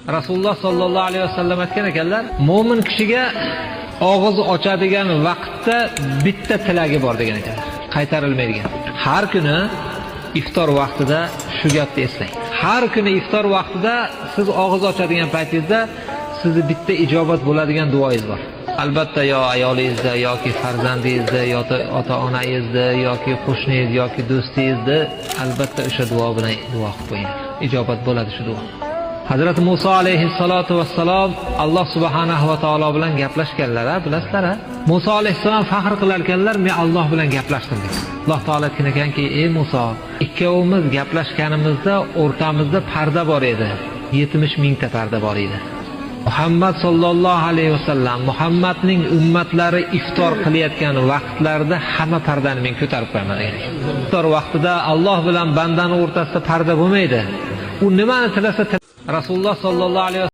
Rasululloh sollallohu alayhi vasallam aytgan ekanlar, mo'min kishiga og'iz ochadigan vaqtda bitta tilagi bor degan ekanlar. Qaytarilmaydigan. Har kuni iftor vaqtida shu gapni eslang. Har kuni iftor vaqtida siz og'iz ochadigan paytingizda sizni bitta ijobat bo'ladigan duoyingiz bor. Albatta, yo ayolingizda yoki farzandingizda yoki ota-onangizda yoki qo'shningiz yoki do'stingizda albatta o'sha duo bilan duo qilib qo'ying. Ijobat bo'ladi shu duo. Hazrati Musa alayhissalotu vassalom Alloh subhanahu va taolo bilan gaplashganlar, a, bilasizlar, a? Musa alayhissalom faxr qilar ekanlar, men Alloh bilan gaplashdim deb. Alloh taolo aytgan ekanki, ey Muso, ikkovimiz gaplashganimizda o'rtamizda parda bor edi. 70 mingta parda bor edi. Muhammad sollallohu alayhi vasallam, Muhammadning ummatlari iftor qilayotgan vaqtlarida hamma pardani men ko'tarib qo'yaman degan. Iftor vaqtida Alloh bilan bandani o'rtasida parda bo'lmaydi. U nimani tilasa, Rasululloh sollallohu alayhi